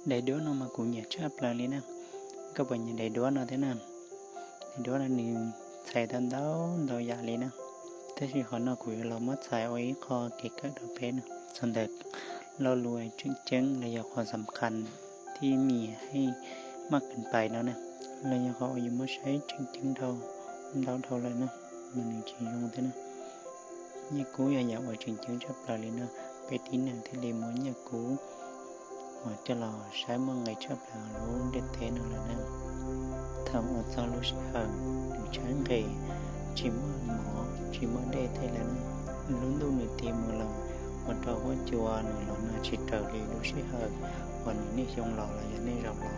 Daim duab no mas kuv nyiam tshaj plaws li na. Koj puas nyiam daim duab no thiab na? Daim duab no nws txhais tau ntau ntau yam li na, tab sis qhov no kuv yuav los muab txhais ua ib qho kev kawm rau peb na, txog ntawm lo lus tseem ceeb los yog qhov xam khas thib mim hej maj kheem pais no na, los yog qhov uas yus muab saib tseem ceeb dhau ntau dhau lawm na, mas nws tsis zoo thiab na. Nyiaj kub yog yam uas tseem ceeb tshaj plaws li no, peb tib neeg thiaj li muab nyiaj kub uas coj los saib muaj nqis tshaj plaws lub ntiaj teb no lawm na. Thaum uas txog lub sij hawm nws tshaib nqhis, tsis muaj mov tsis muaj dej tej lawm na, lub ntuj nws tiv mus lawm, ua rau huab cua nws los nag tsis raws li lub sij hawm uas nws niaj xyoo los los yog niaj zaus los,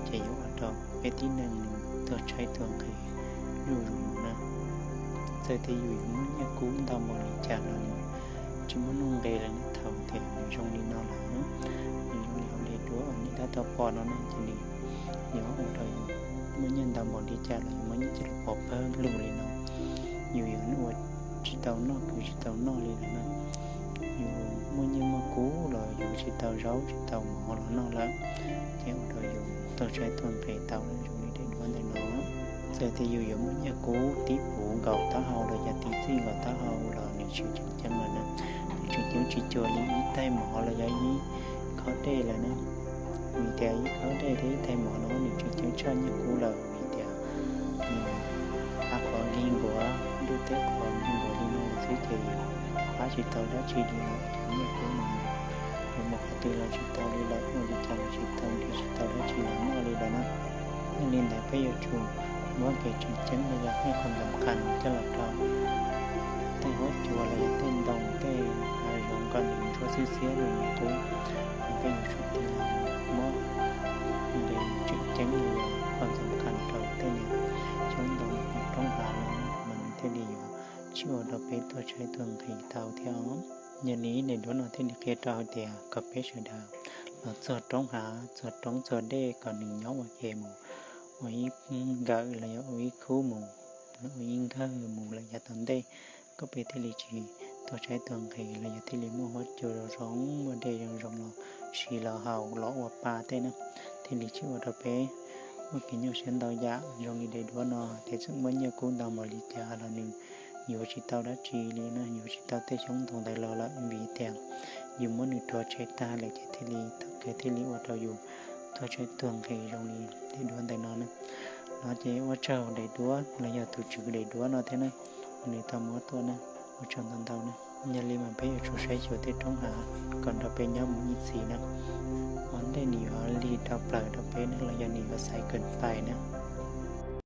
ces yuav ua rau peb tib neeg nws tuag tshaib tuag nqhis zuj zus na. Txawm tias yus yuav muaj nyiaj kub ntau npaum li cas los yus tsis muaj nuj nqis lawm na, thaum tias nws zoo li no lawm, nws zoo li hauv daim duab uas nej tab tom pom no na, ces nws yuav ua rau yus muaj nyiaj ntau npaum li cas los yus muaj nyiaj coj los pov pawg lug li no, yus yuav ua tsis tau noj kwv tsis tau noj li lawm na. Yus muaj nyiaj muaj kub los yus tsis tau zaub tsis tau mov los noj lawm, ces ua rau yus tuag tshaib tuag nqhis tau zoo li daim duab ntawm no. Txawm tias yus yuav muaj nyiaj kub tib puv nkaus taub hau los yog tib txij nkaus taub hau los nws tsis tseem ceeb lawm na, nws tseem ceeb tsis cuag li ib tais mov los yog ib khob dej lawm na. Vim tias ib khob dej thiab ib tais mov no nws tseem ceeb tshaj nyiaj kub lawm, vim tias nws qab qhov nkig nkuav, ntuj teb qhov nkig nkuav li no lawm xwb ces qab tsis tau dab tsi li lawm. Nyiaj kub no yuav mus qhov twg los tsis tau li lawm, ua li cas los tsis tau nrhiav tsis tau dab tsi los noj li lawm na. Yog li ntawd peb yuav tsum muab kev tseem ceeb los yog tej qhov xam khas coj los rau tej huab cua los yog tej ntoo tej hav zoov kom nws ntsuab xiab xiab rau nws qub, es peb yuav tsum tig muab kev tseem ceeb los yog qhov xam khas rau tej niag xyoob ntoo roob hav no mas nws thiaj li yuav tsis ua rau peb tuag tshaib tuag nqhis tau thiab os. Yog li daim duab no thiaj li qhia rau hais tias kom peb sawv daws los txog roob hav txog roob txog dej kom nws nyob ua ke mus, ua ib nkawm los yog ua ib khub mus, ua ib nkawg mus lawm yav tom ntej, kom peb thiaj li tsis tuag tshaib tuag nqhis los yog thiaj li muaj huab cua zoo zoo, muaj dej zoo zoo los siv los haus los ua pa tej na, thiaj li tsis ua rau peb muaj kev nyuaj siab ntau yam. Zoo li daim duab no ces txawm muaj nyiaj kub ntau npaum li cas los nws yuav tsis tau dab tsi li na, yuav tsis tau tej xyoob ntoo ntawd los lawm, vim tias yus muab nws rhuav tshem tag lawm ces thiaj li thaum kawg thiaj li ua rau yus tuag tshaib tuag nqhis zoo li daim duab ntawm no na. No ces ua tsaug daim duab los yog tus tswv daim duab no thiab na, uas nws tau muab tuaj na. Ua tsaug ntau ntau na. Yog li mas peb yuav tsum saib xyuas tej roob hav kom nrog peb nyob mus ib txhis na. Ua ntej nws yuav lig rau plaws rau peb na los yog nws yuav xaiv kawm pais na,